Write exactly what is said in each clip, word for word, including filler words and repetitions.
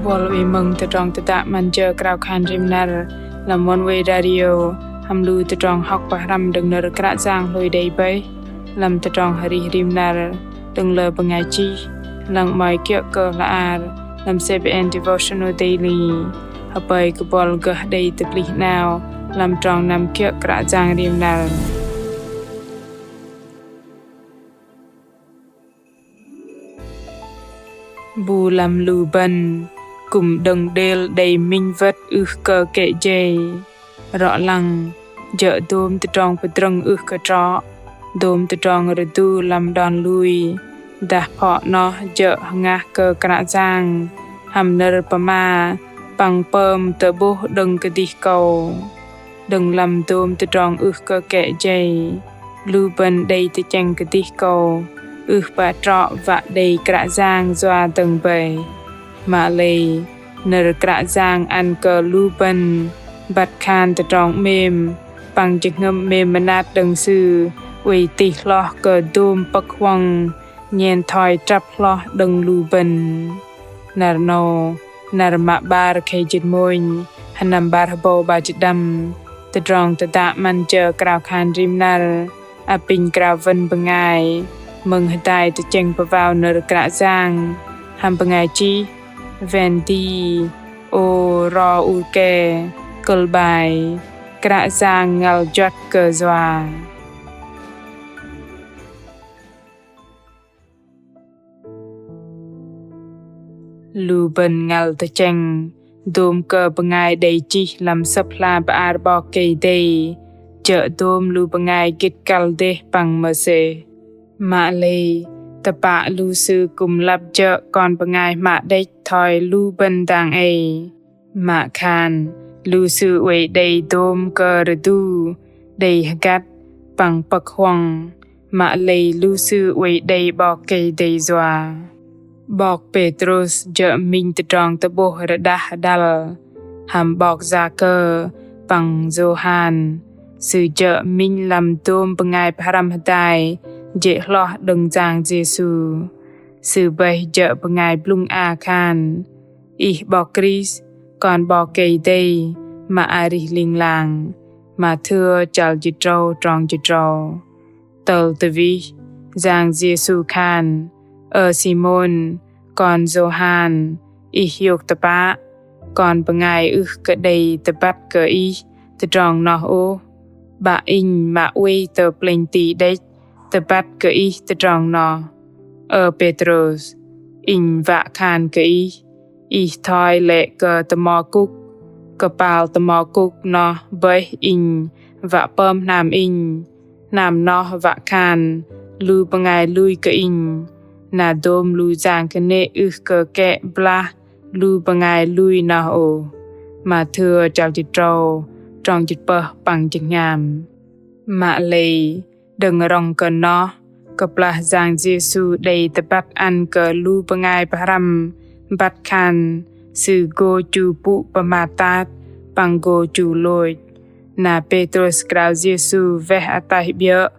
Buăl oei mơ̆ng tơdrong tơdă 'Măn jơ krao khan rim năr lăm Oneway Radio hăm lu tơdrong hŏk pơhrăm đơ̆ng nơ̆r Kră Yang hlôi đei bơih lăm tơdrong arih rim năr đơ̆ng lơ bơngai chih, lăng 'mơ̆i kiơ̆ kơ hla ar lăm C B N Devotional Daily. Hơpơi kơ buăl gơh đei tơplih 'nao lăm trong năm kiơ̆ Kră Yang rim năr. Bu lăm lu bơ̆n kư̆m đơ̆ng đêl đei minh wơ̆t ưh kơ kĕ jei. Rŏ lăng, jơ̆ dôm tơdrong pơdrơ̆ng ưh kơ trŏ, dôm tơdrong rơdu lăm đon lui, dah phŏ 'noh jơ̆ hngah kơ Kră Yang hăm nơ̆r pơma păng pơm tơ'bôh đơ̆ng kơdih kâu. Đơ̆ng lăm dôm tơdrong ưh kơ kĕ jei, lu bơ̆n đei tơchĕng kơdih kâu ưh pă trŏ wă đei Kră Yang yua dơ̆ng bơih. Mă lei, nơ̆r Kră Yang ăn kơ lu bơ̆n băt khan tơdrong 'mêm păng jơhngơ̆m 'mêm mơnat đơ̆ng Sư oei tih hloh kơ dôm pơ̆k huŏng nhen thoi trăp hloh đơ̆ng lu bơ̆n. Năr 'nâu, năr mă 'bar khei jĭt mônh, sơnăm 'bar hơbâu 'bar jĭt đăm, tơdrong tơdă 'Măn jơ krao khan rim năr apinh krao wơ̆n bơngai mơ̆ng hơdai tơchĕng pơwao nơ̆r Kră Yang hăm bơngai chih Wendy O'Rourke, kơ̆l 'bai Kră Yang ngăl juăt kơ yua. Lu bơ̆n ngăl tơchĕng dôm kơ bơngai đei chih lăm Sơ̆p hla bơar 'Bok Kei-Dei jơ̆ dôm lu bơngai gĭt kăl dêh păng mơsêh. Mă lei, tơpă lu sư kư̆m lăp jơ̆ kon bơngai hmă đĕch thoi lu bơ̆n dang ei. Mă khan, lu sư oei đei dôm kơ rơdu, đei hơgăt păng pơ̆k huŏng. Mă lei lu sư oei đei 'Bok Kei-Dei yua. 'Bok Pêtrôs jơ̆ minh tơdrong tơ'bôh rơđah hơdăl hăm 'bok Yakơ păng Yôhan. Sư jơ̆ minh lăm dôm bơngai pơhrăm hơdai jê̆ hloh đơ̆ng Yang Yêsu. Sư bơih jơ̆ bơngai blŭng a khan: Ih 'Bok Krist, Kon 'Bok Kei-Dei mă arih ling lang. Mathêu chăl jĭt tơdrâu trong jĭt tơdrâu. Tơl tơwih, Yang Yêsu khan: Ơ Simôn, kon Yôhan, ih hiôk tơpă, kon bơngai ưh kơ đei tơbăt kơ ih tơdrong noh ôh, 'Bă Inh mă oei tơ plĕnh ti đĕch tơbăt kơ ih tơdrong noh. Ơ Pêtrôs, Inh wă khan kơ ih, ih thoi lĕ kơ tơmo kŭk. Kơpal tơmo kŭk noh bơih Inh wă pơm hnam Inh. Hnam noh wă khan lu bơngai lui kơ Inh. Na dôm lu yang kơnê̆ ưh kơ kĕ blah lu bơngai lui noh ôh. Mathêu chăl jĭt tơdrâu trong jĭt pơh păng jĭt tơhngam. Mă lei, đơ̆ng rŏng kơ noh, kơplah Yang Yêsu đei tơbăt ăn kơ lu bơngai pơhrăm băt khan Sư gô chu pŭ pơmat tat păng gô chu lôch. Na Pêtrôs krao Yêsu weh ataih 'biơ̆,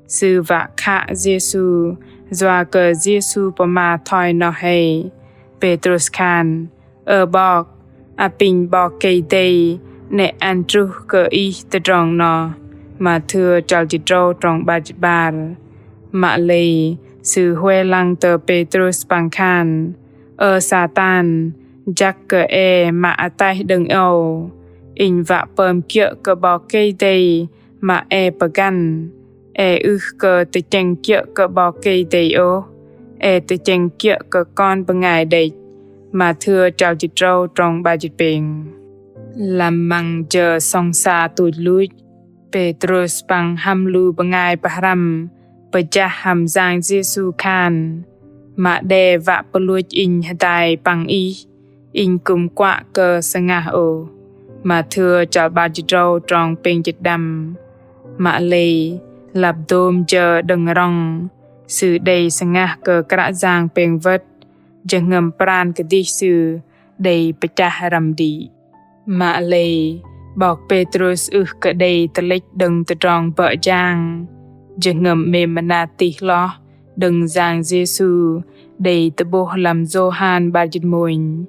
sư wă khă Yêsu, yua kơ Yêsu pơma thoi noh hei. Pêtrôs khan: Ơ 'Bok, apinh 'Bok Kei-Dei 'nĕ ăn truh kơ Ih tơdrong noh. Mathêu chăl jĭt tơdrâu trong 'bar jĭt 'bar. Mă lei, sư huay lăng tơ Pêtrôs păng khan: Ơ Satan, jăk kơ e mă ataih đơ̆ng âu. Inh wă pơm kiơ̆ kơ 'Bok Kei-Dei mă e pơgăn. E ưh kơ tơchĕng kiơ̆ kơ 'Bok Kei-Dei ôh, e tơchĕng kiơ̆ kơ kon bơngai đĕch. Mathêu chăl jĭt tơdrâu trong 'bar jĭt pêng. Lăm măng jơ sŏng sa tuch luch, Pêtrôs păng hăm lu bơngai pơhrăm pơjah hăm Yang Yêsu khan: Mă đe wă pơlôch Inh hơdai păng Ih, Inh kư̆m kuă kơ sơngah ôh. Mathêu chăl 'bar jĭt tơdrâu trong pêng jĭt đăm. Mă lei, lăp dôm jơ đơ̆ng rŏng, sư đei sơngah kơ Kră Yang pêng wơ̆t, jơhngơ̆m pran kơdih sư đei pơchah răm đĭ. Mă lei, 'bok Pêtrôs ưh kơ đei tơlĕch đơ̆ng tơdrong bơ̆ jang, jơhngơ̆m 'mêm mơnat tih hloh đơ̆ng Yang Yêsu đei tơ'bôh lăm Yôhan 'bar jĭt mônh.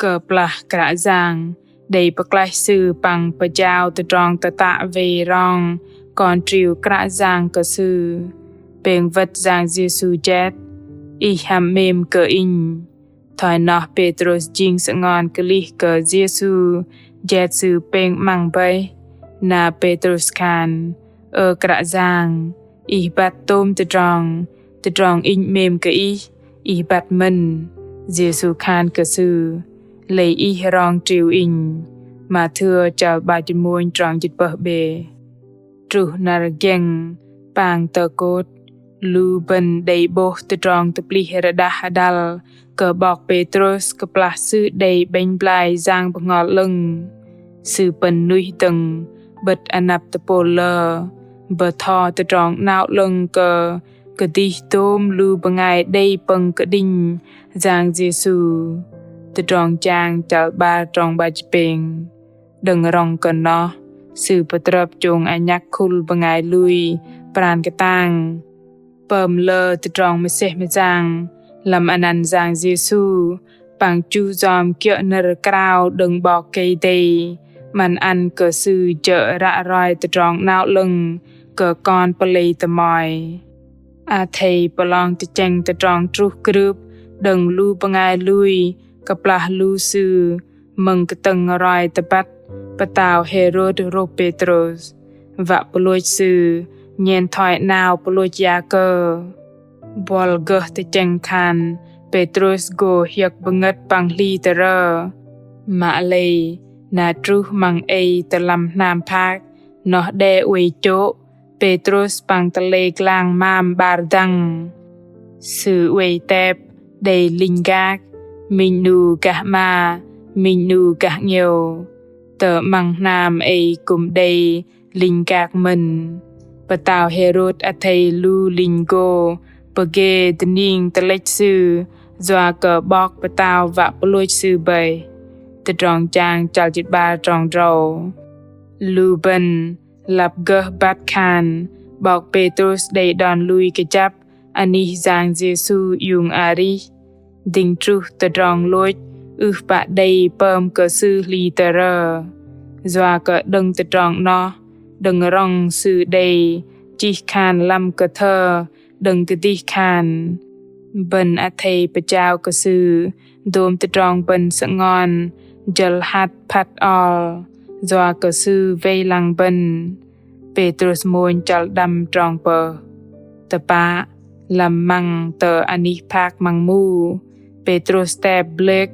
Kơplah Kră Yang đei pơklaih sư păng pơjao tơdrong tơtă wei rong kon triu Kră Yang kơ sư. Pêng wơ̆t Yang Yêsu jet: Ih hăm 'mêm kơ Inh. Thoi noh Pêtrôs jing sơngon klih kơ Yêsu jet sư pêng 'măng bơih. Na Pêtrôs khan: Ơ Kră Yang, Ih băt tôm tơdrong, tơdrong inh 'mêm kơ Ih, Ih băt mơ̆n. Yêsu khan kơ sư: Lei ih rong triu Inh. Mathêu chăl 'bar jĭt mônh trong jĭt pơh 'be. Truh năr geng păng tơ kôt, lu bơ̆n đei 'bôh tơdrong tơplih rơđăh hơdăl kơ 'bok Pêtrôs kơplah sư đei 'bĕnh blai Yang Bơhngol 'Lơ̆ng. Sư pơ̆n nuih dơ̆ng 'bơ̆t anăp tơpôl lơ, bơtho Tơdrong 'Nao 'Lơ̆ng kơ kơdih dôm lu bơngai đei pơ̆ng kơđinh Yang Yêsu. Tơdrong Jang chăl 'bar trong 'bar jĭt pêng. Đơ̆ng rŏng kơ noh, sư pơtrơp chông anhăk khul bơngai lui pran kơtang pơm lơ tơdrong mơsêh mơyang lăm anăn Yang Yêsu, păng chu yom kiơ̆ nơ̆r krao đơ̆ng 'Bok Kei-Dei 'măn ăn kơ sư jơ̆ ră roi Tơdrong 'Nao 'Lơ̆ng kơ kon pơlei tơmoi. Athei pơlong tơchĕng tơdrong truh krưp đơ̆ng lu bơngai lui kơplah lu sư mơ̆ng kơtơ̆ng roi tơbăt pơtao Hêrôt rôp Pêtrôs, wă pơlôch sư nhen thoi 'nao pơlôch Yakơ. Buăl gơh tơchĕng khan Pêtrôs gô hiơ̆k bơngơ̆t păng hli tơrơ. Mă lei, na truh măng ei tơ lăm hnam phak, noh đe oei chô̆ Pêtrôs păng tơlei glang mam 'bar dăng. Sư oei tep đei linh gak, minh 'nu gah 'ma, minh 'nu gah 'ngiĕo. Tơ 'măng hnam ei kư̆m đei linh gak mơ̆n. Pơtao Hêrôt athei lu linh gô pơgê dơning tơlĕch sư, yua kơ 'bok pơtao wă pơlôch sư bơih. Tơdrong Jang chăl jĭt 'bar trong drâu. Lu bơ̆n lăp gơh băt khan 'bok Pêtrôs đei đon lui kơjăp anih Yang Yêsu iung arih. Dĭng truh tơdrong lôch ưh pă đei pơm kơ sư hli tơrơ. Yua kơ đơ̆ng tơdrong noh, đơ̆ng rŏng sư đei chih khan lăm kơthơ đơ̆ng kơdih khan: Bơ̆n athei pơjao kơ Sư dôm tơdrong bơ̆n sơngon jơ̆l hăt phăt ol, yua kơ Sư wei lăng bơ̆n. Pêtrôs mônh chăl đăm trong pơh. Tơpă, lăm măng tơ anih phak măng mu, Pêtrôs tep blek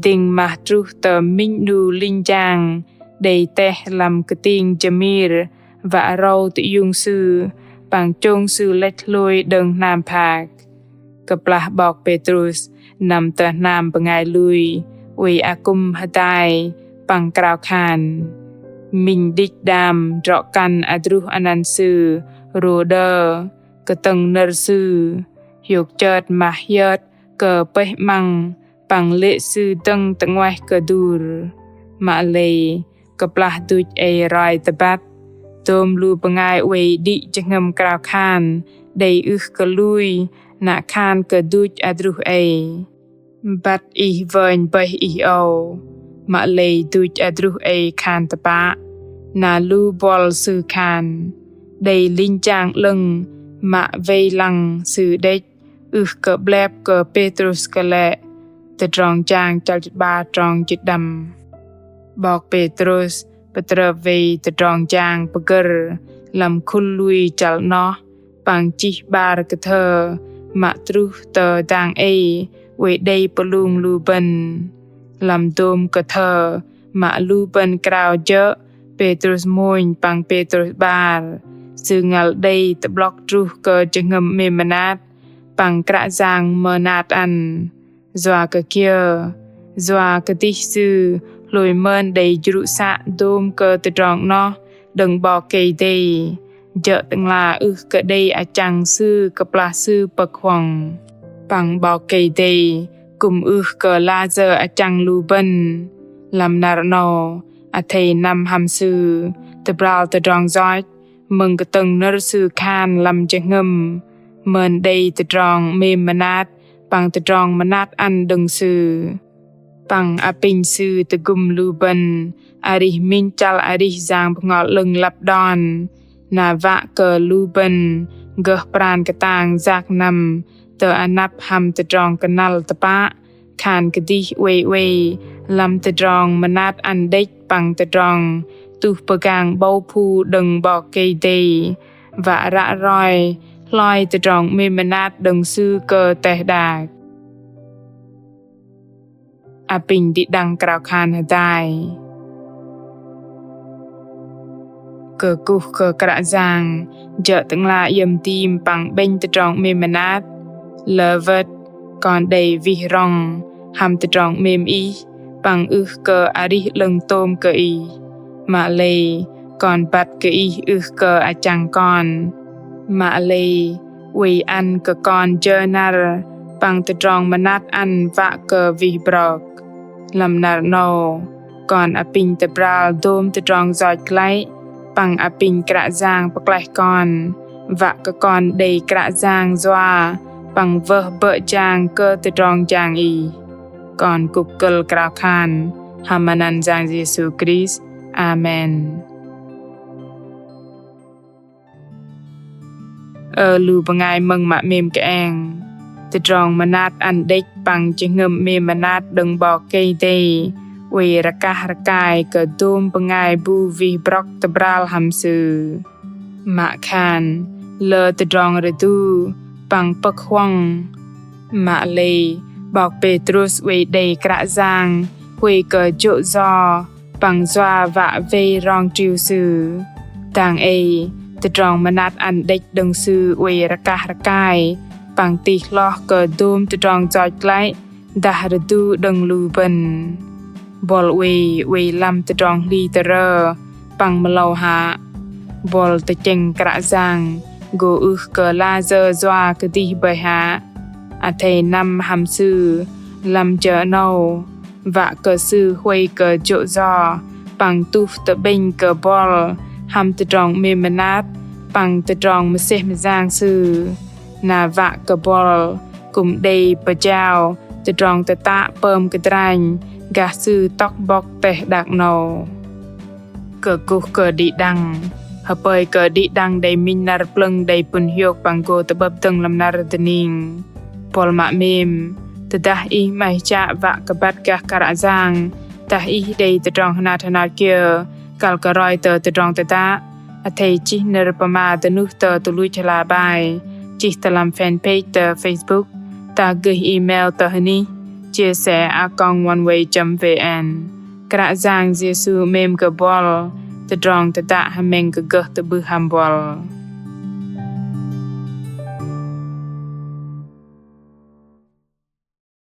dĭng mah truh tơ minh 'nu linh jang đei teh lăm kơting jơmir, wă râu tơiung sư, păng chông sư lĕch hlôi đơ̆ng hnam phak. Kơplah 'bok Pêtrôs năm tơ hnam bơngai lui, oei akŭm hơdai păng krao khan: Minh đĭch đam drŏ kăn adruh anăn sư Rôđơ, kơtơ̆ng nơ̆r sư, hiôk chơt mah hiơt kơ pơih 'măng păng lê̆ sư dơ̆ng tơnguaih kơdur. Mă lei, kơplah duch ei roi tơbăt, dôm lu bơngai oei đĭ jơhngơ̆m krao khan đei ưh kơ lui, na khan kơ duch adruh ei: Băt ih wơnh bơih ih âu. Mă lei duch adruh ei khan tơpă, na lu buăl sư khan: Đei linh jang 'lơ̆ng mă wei lăng sư đĕch, ưh kơ 'blep kơ Pêtrôs kơ lĕ. Tơdrong Jang chăl jĭt 'bar trong jĭt đăm. 'Bok Pêtrôs pơtrơp wei tơdrong jang pơgơ̆r lăm khul lui chăl 'noh, păng chih 'bar kơthơ mă truh tơ dang ei oei đei pơlung lu bơ̆n. Lăm dôm kơthơ mă lu bơ̆n krao jơ̆ Pêtrôs mônh păng Pêtrôs 'bar, sư ngăl đei tơ'blŏk truh kơ jơhngơ̆m 'mêm mơnat păng Kră Yang mơnat ăn. Yua kơ kiơ? Yua kơdih sư hlôi mơn đei jrŭ să dôm kơ tơdrong 'noh đơ̆ng 'Bok Kei-Dei, jơ̆ Tơ'ngla ưh kơ đei achăng sư kơplah sư pơ̆k huŏng. Păng 'Bok Kei-Dei kư̆m ưh kơ lăh jơ̆ achăng lu bơ̆n. Lăm năr 'nâu, athei năm hăm Sư tơbral tơdrong yoch mơ̆ng kơtơ̆ng nơ̆r Sư khan lăm jơhngơ̆m, mơn đei tơdrong 'mêm mơnat păng tơdrong mơnat ăn đơ̆ng Sư. Păng apinh Sư tơgŭm lu bơ̆n arih minh chăl arih Yang Bơhngol 'Lơ̆ng lăp đon, na wă kơ lu bơ̆n gơh pran kơtang yak năm tơ anăp hăm tơdrong kơnăl tơpă, khan kơdih oei oei lăm tơdrong mơnat ăn đĕch păng tơdrong tuh pơgang 'bâu phu đơ̆ng 'Bok Kei-Dei, wă ră roi hloi tơdrong 'mêm mơnat đơ̆ng Sư kơ teh đak. Apinh đĭ đăng krao khan hơdai. Kơkuh kơ Kră Yang, jơ̆ Tơ'ngla iĕm dim păng 'bĕnh tơdrong 'mêm mơnat. Lơ wơ̆t kon đei wih rŏng hăm tơdrong 'mêm Ih, păng ưh kơ arih 'lơ̆ng tôm kơ Ih. Mă lei kon băt kơ Ih ưh kơ achăng kon. Mă lei oei ăn kơ kon jơ năr păng tơdrong mơnat ăn wă kơ wih brŏk. Lăm năr 'nâu, kon apinh tơbral dôm tơdrong yoch glăi păng apinh Kră Yang pơklaih kon, wă kơ kon đei Kră Yang yua păng wơh bơ̆ jang kơ tơdrong jang Ih. Kon kŭk kơ̆l krao khan hăm anăn Yang Yêsu Krist. Amen. Ơ lu bơngai mơ̆ng mă 'mêm kơeng, tơdrong mơnat ăn đĕch păng jơhngơ̆m 'mêm mơnat đơ̆ng 'Bok Kei-Dei oei rơkah rơkai kơ dôm bơngai bu wih brŏk tơbral hăm Sư. Mă khan lơ tơdrong rơdu păng pơ̆k huŏng. Mă lei 'bok Pêtrus oei đei Kră Yang huay kơ jô̆ yo păng yua wă wei rong triu Sư. Dang ei, tơdrong mơnat ăn đĕch đơ̆ng Sư oei rơkah rơkai păng tih hloh kơ dôm tơdrong yoch glăi dah rơdu đơ̆ng lu bơ̆n. Buăl oei, oei lăm tơdrong hli tơrơ păng mơlâu hă? Buăl tơchĕng Kră Yang gô ưh kơ layơ yua kơdih bơih hă? Athei năm hăm Sư lăm jơ 'nâu, wă kơ Sư huay kơ jô̆ yo păng tuh tơ'bĕnh kơ buăl hăm tơdrong 'mêm mơnat păng tơdrong mơsêh mơyang Sư. Na wă kơ buăl kư̆m đei pơjao tơdrong tơtă pơm kơdranh gah Sư tŏk bŏk teh đak 'nâu. Kơkuh kơ đĭ đăng. Hơpơi kơ đĭ đăng đei minh năr plơ̆ng đei pŭn hiôk păng gô tơ'bơ̆p dơ̆ng lăm năr dơning. Buăl mă 'mêm, tơdah ih 'maih chă wă kơ băt gah Kră Yang dah ih đei tơdrong hơnat hơnat kiơ kăl kơ roi tơ tơdrong tơdă, athei chih nơ̆r pơma dơnuh tơ tơluch hla bơar, chih tơ lăm fanpage tơ Facebook, dah gơh email tơ hơnih chia sẻ a còng oneway chấm vn. Kră Yang Yêsu 'mêm kơ buăl. Tơdrong tơdă hơmĕng kơ gơh tơ'bưh hăm buăl.